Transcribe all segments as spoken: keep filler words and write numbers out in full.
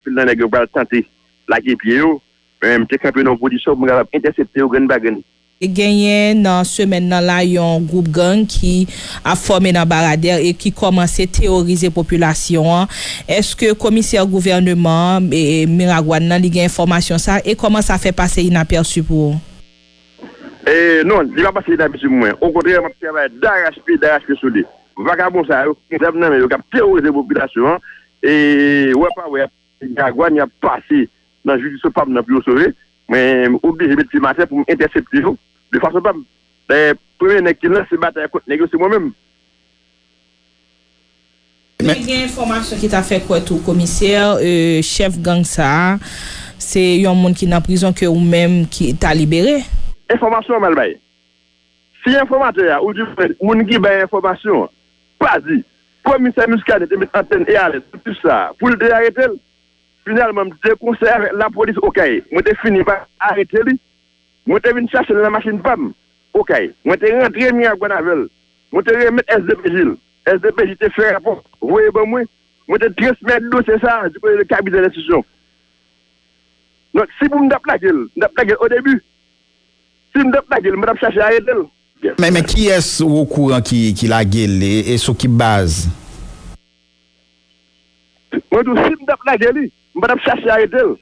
Anpil nan nèg yo pral tante lage pye yo, men m te kanpe nan yon pozisyon pou m kapab entèsepte yo grenn pa grenn. Genyen nan semèn nan la yon gwoup gang ki ap fòme nan Baradè e ki kòmanse teworize popilasyon an. Èske komisè gouvènman an, e, e, Miragwàn nan, li gen enfòmasyon sa a? E kòman sa fè pase inapèsi pou ou? E, non, li pa pase inapèsi pou mwen. Okontrè, m ap travay darachpye, darachpye sou li. Vakabon sa yo, ki gen zam nan men yo, k ap teworize popilasyon an, e, wè pa wè, Miragwàn, y ap pase nan jirisdiksyon pa m nan pou yo sove. Mwen oblije met pye m atè pou m entèsepte yo de fason pa m. Dayè, premye nèg ki lanse batay kont nèg yo, se mwen menm. Men gen enfòmasyon ki ta fè kwè tou, komisè, e, chèf gang sa a, se yon moun ki nan prizon ke ou menm ki ta libere. Enfòmasyon an mal bay. Si enfòmatè a, oudimwen moun ki bay enfòmasyon an, pa di Komisè Muscadin te met antèn e alèt sou tip sa a pou l te arete l, finalman m te konsèy avèk lapolis Okay. Mwen te fini pa arete li. Mwen te vin chache l nan machin pa m Okay. Mwen te rantre Miragwàn avè l. Mwen te remèt S D P J l. S D P J te fè rapò, voye ban mwen. Mwen te transmèt dosye sa a di kote de kabinè lenstriksyon. Donk, si pou m t ap lage l, m t ap lage l odebi. Si m t ap lage l, m pa t ap chache arete l. Men, men kiyès ou okouran ki, ki lage l e, e sou ki baz? Mwen di w, si m t ap lage li, m pa t ap chache arete l.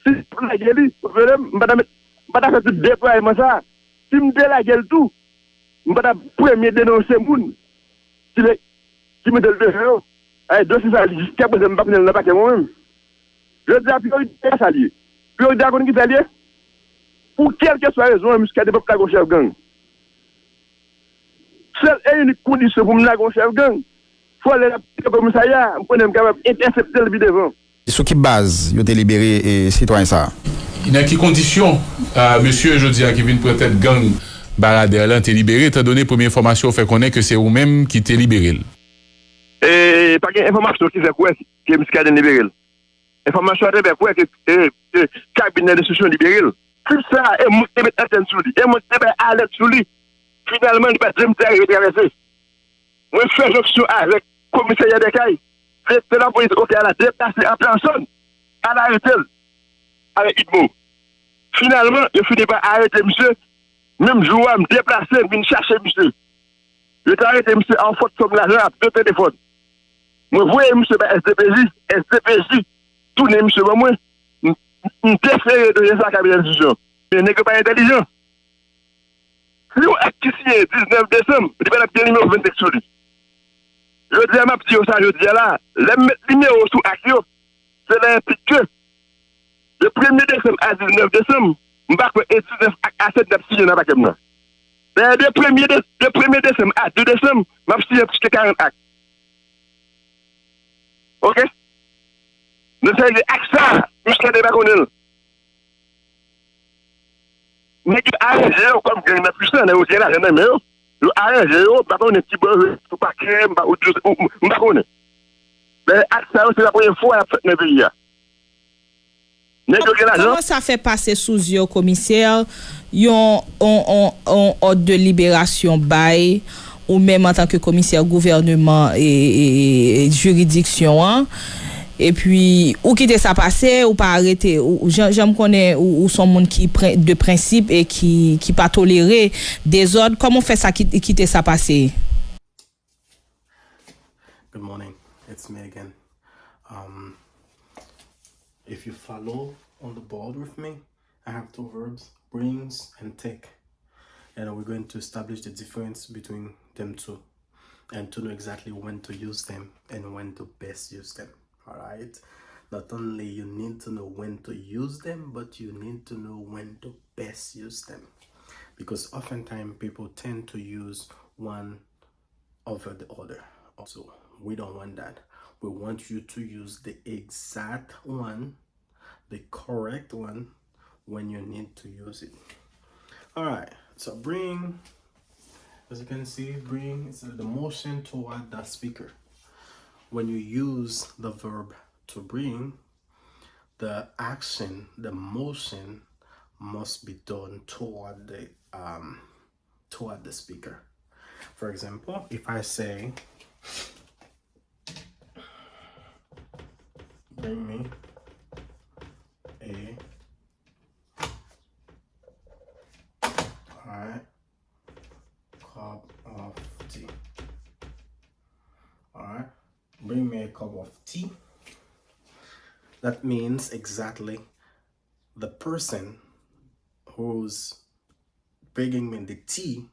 Si m t ap lage li, ou konprann, m pa t ap met, m pa t ap fè tout deplwayman sa a. Si m te lage l tou, m pa t ap premye denonse moun ki, ki mete l devan yo. Ay, dosye sa a, jiskaprezan, m pa konnen l nan pakè mwen menm. Jodi a, priyorite a sa l ye. Priyorite a konn ki sa l ye? Pou kèlkeswa rezon an, Muscadin p ap lage yon chèf gang. Sèl e inik kondisyon pou m lage yon chèf gang, fò lè l ap kite komisarya a, m konnen m kapab entèsepte l pi devan. Sou ki baz yo te libere e, sitwayen sa a? Nan ki kondisyon, a, mesye jodi a ki vin pran tèt gang Baradè lan te libere, etandone premye enfòmasyon w fè konnen ke se ou menm ki te libere l? E, pa gen enfòmasyon ki fè kwè ke Muscadin libere l. Enfòmasyon an te fè kwè ke, ke, ke kabinè lenstriksyon libere l. Tip sa a, e moun ki te met antèn sou li, e moun ki te bay alèt sou li, finalman, li pa t janm te arive travèse. Mwen fè jonksyon avèk komisarya Dèkay, direktè lapolis Okay a la deplase an pèsòn, al arete l avèk Idmo. Finalman, yo fini pa arete misye. Menm jou a, m deplase, m vin chache misye. Yo te arete misye a yon fòt sòm lajan ak de telefòn. Mwen voye misye bay S D P J, S D P J tounen misye ban mwen. M, m, m transfere dosye sa a kabinè lenstriksyon. Men nèg yo pa entèlijan. Si yon ak ki siyen diznèf desanm, li pa t ap gen nimewo vennsenk sou li. Jodi a, m ap di yo sa jodi a la, lè m met nimewo sou ak yo, sela enplike ke de premye desanm a diznèf desanm, m pa kwè e diznèf ak a sèt n ap siyen nan pakè m nan. Dayè, de premye de, de premye desanm a de desanm, m ap siyen plis ke karant ak. Oke? Donk, sa vle di ak sa, Muscadin pa konnen l. Nèg yo aranje yo kòm gang nan pwisan, nèg yo gen lajan nan men yo. Yo aranje yo, m pa konnen kibò yo ye, sou pakè, m pa, ou, ou, m pa konnen. Men ak sa yo, se pa premye fwa y ap fèt nan peyi a. Nèg yo gen lajan. Kòman sa fè pase sou zye w, komisè, yon, yon, yon, yon òd de liberasyon bay ou menm antanke komisè gouvèneman e, e, e, e jiridiksyon an? Epi, ou kite sa pase, ou pa arete, ou, jan, jan m konnen, ou, ou s on moun ki pren, de prensip e ki, ki pa tolere dezòd. Kòman w fè sa ki, kite sa pase? Good morning, it's me again. Um, if you follow on the board with me, I have two verbs, brings and take. And we're going to establish the difference between them two and to know exactly when to use them and when to best use them. All right? Not only you need to know when to use them, but you need to know when to best use them. Because oftentimes people tend to use one over the other. So we don't want that. We want you to use the exact one, the correct one, when you need to use it. All right, so bring, as you can see, bring is the motion toward the speaker. When you use the verb to bring, the action, the motion must be done toward the um, toward the speaker. For example, if I say, bring me Alright. Cup of tea. Alright. Bring me a cup of tea. That means exactly the person who's bringing me the tea